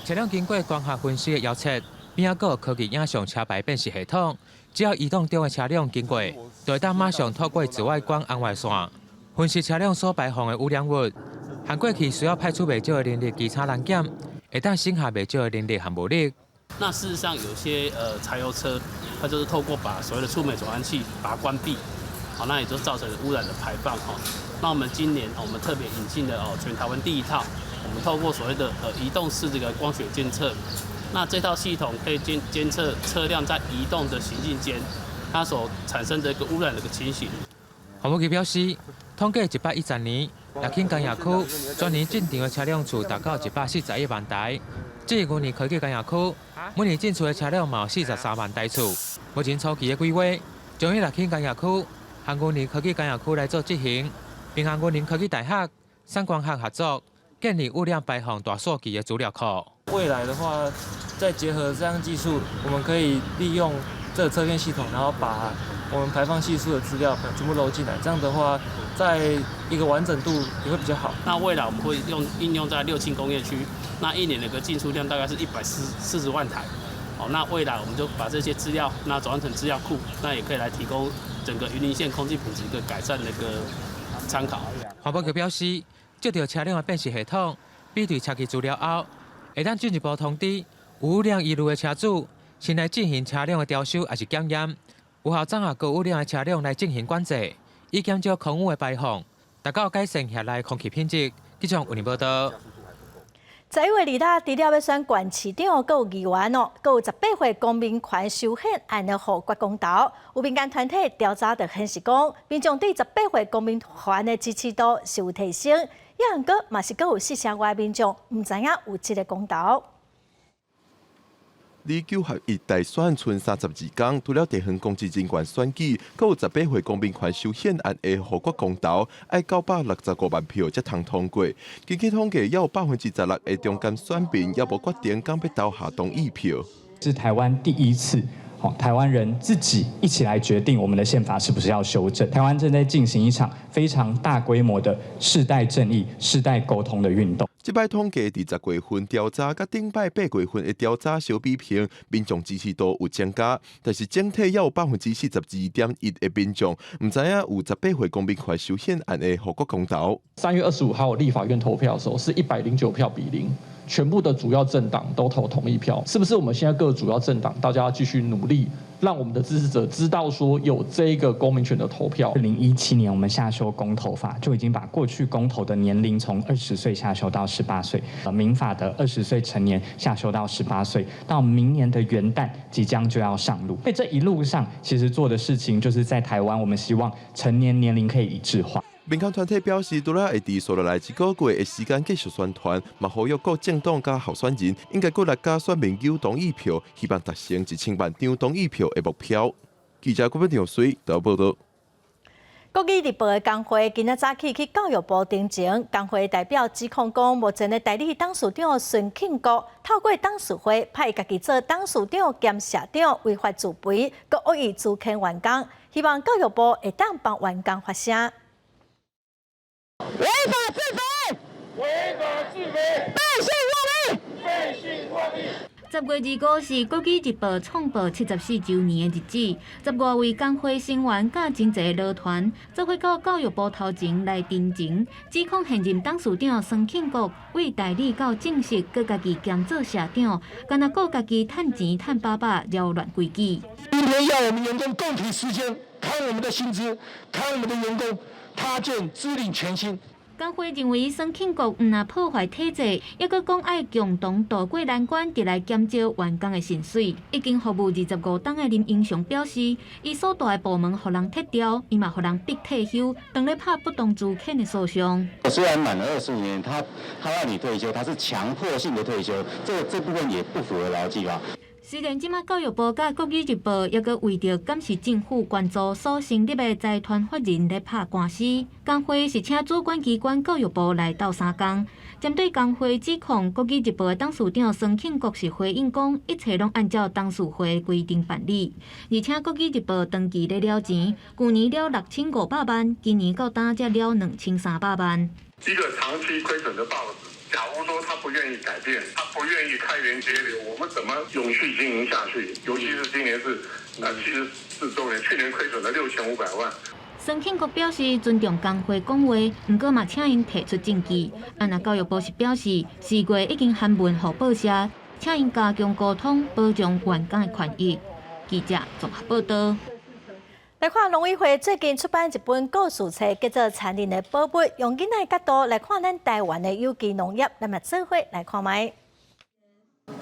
車輛經過光學分析的遙測，邊仔閣有科技影像車牌辨識系統，只要移動中的車輛經過，就會當馬上透過紫外光紅外線分析車輛所排放的污染物。和過去需要派出袂少的人力機車攔檢，會當省下袂少的人力和物力。那事實上，有些柴油車，它就是透過把所謂的觸媒轉換器把它關閉，好，那也就造成污染的排放哈。那我們今年我們特別引進了哦全台灣第一套，我們透過所謂的移動式這個光學監測，那這套系統可以監測車輛在移動的行進間，它所產生的一個污染的一個情形。環保局表示，統計110年，樂輕工業區全年進場的車輛數達到141萬台。至於雲林科技工業區，每年進出的車輛嘛有43萬台次。目前初期的規劃，將以樂輕工業區和雲林科技工業區來做執行，並和雲林科技大學、產官學合作，建立污染排放大數據的資料庫。未來的話，再結合這樣技術，我們可以利用這個測驗系統，然後把我們排放係數的資料全部摟進來，這樣的話，在一個完整度也會比較好。那未來我們會用應用在六輕工業區，那一年的個進出量大概是140萬台。哦，那未來我們就把這些資料那轉換成資料庫，那也可以來提供整個雲林縣空氣品質一個改善的一個參考。環保局表示，這條車輛的辨識系統比對車機資料後，會當進一步通知有污染疑慮的車主，先來進行車輛的調修，抑是檢驗。有效整合高污染的車輛來進行管制，以減少空污的排放，達到改善轄內空氣品質。記者有報道。11月2日，除了欲選縣市長，閣有議員哦，閣有18歲公民權修憲案的予決公投。有民間團體調查就顯示講，民眾對十八歲公民權的支持度是有提升，抑毋過嘛是閣有四成外民眾毋知影有這个公投。離九合一大選賰32工，除了地方公職人員選舉，閣有十八歲公民權修憲案的予決公投，愛965萬票才通通過。根據統計，猶有16%的中間選民猶無決定敢欲投下同意票。是台灣第一次，台灣人自己一起來決定我們的憲法是不是要修正。台灣正在進行一場非常大規模的世代正義、世代溝通的運動。這擺統計佇10月份調查，佮頂擺8月份的調查相比平，民眾支持度有增加，但是整體猶有42.1%的民眾毋知影有十八歲公民權修憲案的予決公投。3月25號立法院投票的時候是109票比0，全部的主要政黨都投同意票，是不是？我們現在各主要政黨大家要繼續努力，讓我們的支持者知道說有這個公民權的投票。2017年我們下修公投法，就已經把過去公投的年齡從20歲下修到十八歲，民法的20歲成年下修到十八歲，到明年的元旦即將就要上路。所以這一路上其實做的事情，就是在台灣，我們希望成年年齡可以一致化。民間團體表示，除了會佇紲落來一個月的時間繼續宣傳，嘛呼籲各政黨佮候選人應該努力佮選民蒐同意票，希望達成1000萬張同意票的目標。記者郭本水報道。國語日報的工會今仔早起去教育部陳情，工會代表指控講，目前的代理董事長孫慶國透過董事會派家己做董事長兼社長，違法自肥，閣惡意資遣員工，希望教育部會當幫員工發聲。違法自肥，違法自肥，背信忘義，背信忘義。10月25是國語日報創報74週年的日子，15位工會成員佮真濟勞團，做伙到教育部頭前來陳情，指控現任董事長孫慶國為代理到正式，閣家己兼做社長，干焦顧家己趁錢趁飽飽，擾亂規矩。今天要我們員工共體時艱，砍我們的薪資，砍我們的員工。他見支領全新。工會認為孫慶國毋但破壞體制，抑閣講愛共同渡過難關，佇來減少員工的薪水。已經服務25冬的林英雄表示，伊所蹛的部門予人撤掉，伊嘛予人逼退休，當咧拍不當資遣的訴訟。雖然滿了20年，他讓你退休，他是強迫性的退休，這部分也不符合勞基法。雖然這馬教育部佮國語日報抑閣為著感謝政府捐助所成立的財團法人咧拍官司，工會是請主管機關教育部來鬥相共。針對工會指控，國語日報的董事長孫慶國是回應講，一切攏按照董事會規定辦理。而且國語日報長期咧了錢，舊年了6500萬，今年到今才了2300萬。一個長期虧損的報紙。假如說他不願意改變，他不願意開源節流，我們怎麼永續經營下去？尤其是今年是74週年，去年虧損了6500萬。孫慶國表示尊重工會講話，毋過嘛請𪜶提出證據。啊，若教育部是表示，4月已經函文予報社，請𪜶加強溝通，保障員工的權益。記者綜合報道。來看農委會最近出版一本故事冊，叫做《殘忍的寶物》，用囡仔角度來看咱台灣的有機農業，咱嘛做伙來看覓。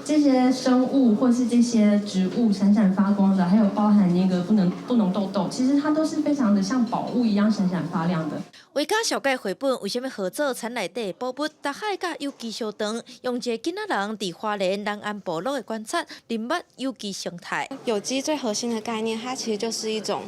這些生物或是這些植物閃閃發光的，還有包含那個不能痘痘，其實它都是非常的像寶物一樣閃閃發亮的。畫家紹介繪本為啥物號做田內底的寶物？大海佮有機相當，用一个囡仔人佇花蓮南安部落的觀察，認捌有機生態。有機最核心的概念，它其實就是一種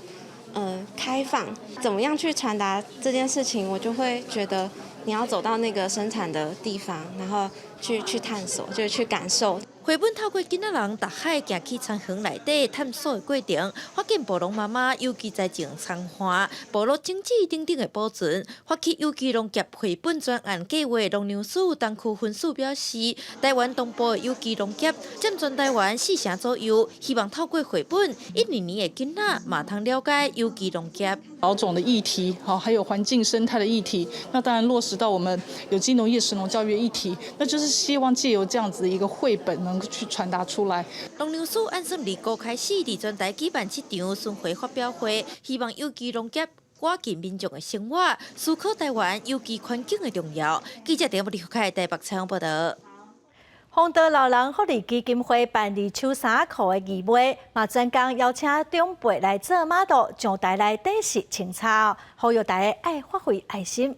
開放。怎麼樣去傳達這件事情，我就會覺得你要走到那個生產的地方，然後去探索，就是去感受。繪本透過囡仔人踏海行去田園內底探索的過程，發現部落媽媽有機栽種蔥花、部落種子等等的保存。發起有機農業繪本專案計劃農糧署東區分署表示，台灣東部的有機農業佔全台灣4成左右，希望透過繪本，一年年的囡仔嘛通了解有機農業。保種的議題，好，還有環境生態的議題，那當然落實到我們有機農業、食農教育議題，那就是希望借由這樣子一個繪本，能去傳達出來。農糧署按算二五開始佇全台舉辦七場巡迴發表會，希望有機農業改進民眾的生活，思考台灣有機環境的重要。記者陳立凱台北採訪報道。弘道老人福利基金會辦二手衫褲的義賣，嘛專工邀請長輩來做媽肚，上台來展示穿插，呼籲大家愛發揮愛心。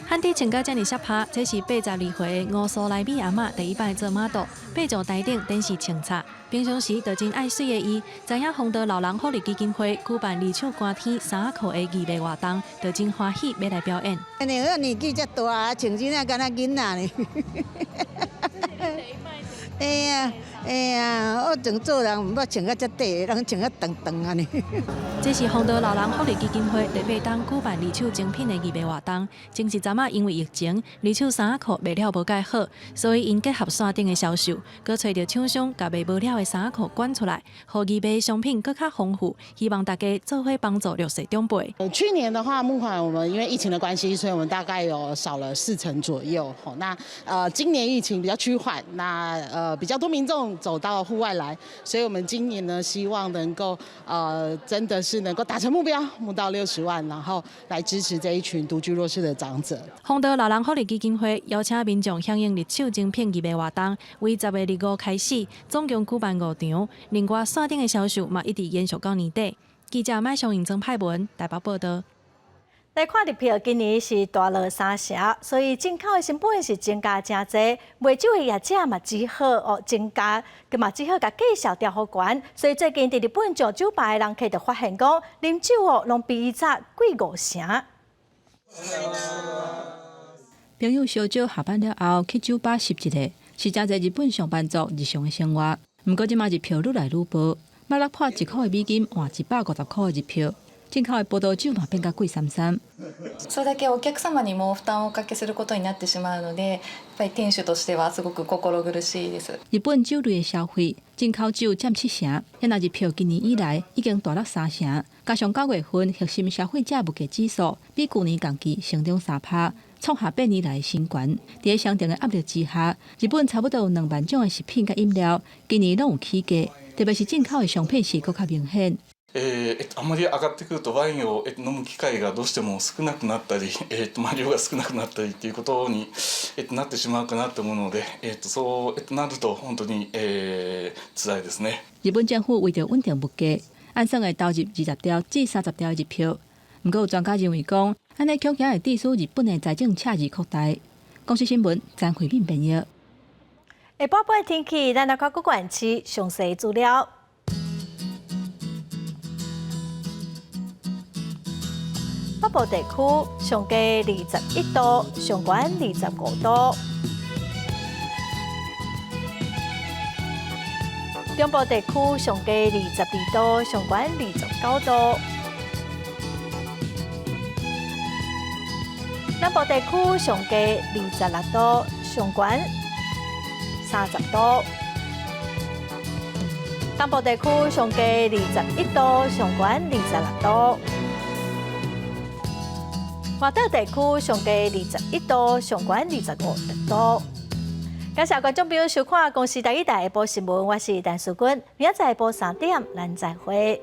漢底穿甲遮爾攝拍，這是82歲的吳蘇萊美阿嬤第一擺做媽肚，爬上台頂展示穿插。平常時就真愛媠的伊，知影弘道老人福利基金會舉辦二手寒天衫褲的義賣活動，就真歡喜欲來表演。因為我年紀遮大，穿這敢若囡仔呢。哎呀，哎呀，我從做人毋捌穿甲遮短，攏穿甲長長按呢。這是弘道老人福利基金會第八冬舉辦二手精品的義賣活動。前一陣仔因為疫情，二手衫褲賣了無蓋好，所以𪜶結合線頂的銷售，閣揣著廠商共賣無了的衫褲捐出來，予義賣商品閣較豐富。希望大家做伙幫助弱勢長輩。去年的話，募款我們因為疫情的關係，所以我們大概有少了4成左右。那今年疫情比較趨緩，那比較多民眾走到戶外來，所以我們今年呢，希望能夠真的是能夠達成目標，募到60萬，然後來支持這一群獨居弱勢的長者。弘道老人福利基金會邀請民眾響應二手精品義賣活動，為10月25開始，總共舉辦五場，另外線頂的銷售嘛一直延續到年底。記者麥松穎曾派文台北報道。來看日票，今年是大落三成，所以進口的成本是增加誠濟，賣酒的業者嘛只好哦增加，佮嘛只好共價數調予懸。所以最近佇日本上酒吧的人客就發現講，啉酒哦攏比以前貴5成。朋友相招下班了後去酒吧翕一下，是誠濟日本上班族日常的生活。毋過這馬日票愈來愈薄，百六破一箍的美金換150箍的日票。進口的葡萄酒嘛變較貴三三。それだけお客様にも負担をおかけすることになってしまうので、やっぱり店主としてはすごく心苦しいです。日本酒類的消費，進口酒佔7成，遐若日票今年以來已經大落3成，加上9月份核心消費者物價指數比舊年同期成長3趴，創下8年來新高。佇相同的壓力之下，日本差不多有2萬種的食品佮飲料，今年攏有起價，特別是進口的商品是閣較明顯。あまり上がってくるとワインを飲む機会がどうしても少なくなったり、まあ量が少なくなったりっていうことになってしまうかなと思うので、そうなると本当に辛いですね。日本政府為著穩定物價，按算會投入20兆至30兆的日票。毋過有專家認為講，按呢恐驚會致使日本的財政赤字擴大。公視新聞詹慧敏編譯。下晡晡天氣，咱來看各縣市詳細資料。北部地區上低21度，上懸25度。中部地區上低22度，上懸29度。南部地區上低26度，上懸30度。東部地區上低21度，上懸26度。外島地區上低21度，上懸25度。感謝觀眾朋友收看《公視台語台》下晡新聞，我是陳淑君，明仔載下晡3點，咱再會。